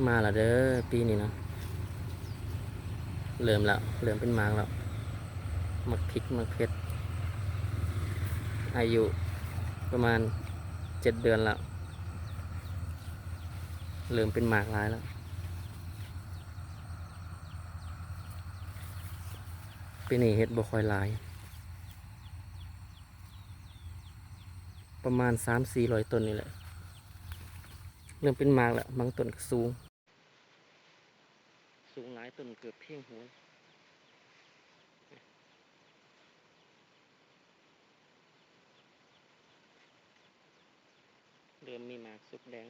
ມາລະເດີ ປີນີ້ນະ ເລີ່ມລະ ເລີ່ມເປັນໝາກລະ ໝາກພິກ ໝາກເຜັດ ອາຍຸປະມານເຈັດເດືອນລະ ເລີ່ມເປັນໝາກຫຼາຍລະ. ປີນີ້ເຮັດບໍ່ຄ່ອຍຫຼາຍ ປະມານສາມສີ່ຮ້ອຍຕົ້ນນີ້ແຫຼະ ເລີ່ມເປັນໝາກແລ້ວ ບາງຕົ້ນກໍສູງ ສູງຫຼາຍ ຕົ້ນເກືອບພຽງຫົວ ເລີ່ມມີໝາກສຸກແດງ.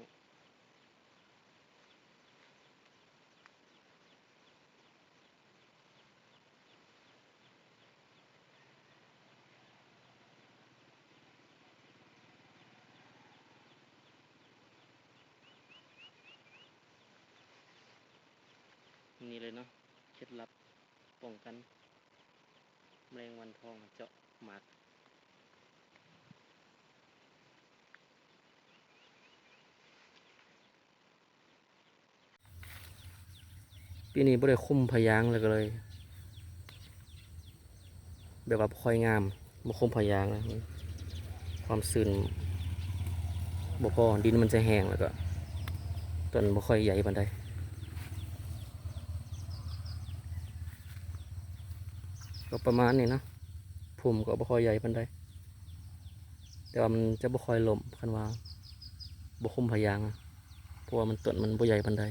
ນີ້ເລີຍເນາະ ເຄັດລັບປ້ອງກັນ ແມລງວັນທອງເຈາະໝາກ. ປີນີ້ບໍ່ໄດ້ຄຸມພະຍາງ ແລ້ວກໍເລີຍແບບວ່າບໍ່ຄ່ອຍງາມ ບໍ່ຄຸມພະຍາງນະ ຄວາມຊື້ນບໍ່ພໍ ດິນມັນຈະແຫ້ງ ແລ້ວກໍຕົ້ນບໍ່ຄ່ອຍໃຫຍ່ປານໃດ ກໍປະມານນີ້ນະ ພູມກໍບໍ່ຄ່ອຍໃຫຍ່ປານໃດ ແຕ່ວ່າມັນຈະບໍ່ຄ່ອຍລົ້ມ ຄັນວ່າບໍ່ຄຸມພະຍາງນະ ເພາະວ່າມັນ ຕົ້ນມັນບໍ່ໃຫຍ່ປານໃດ.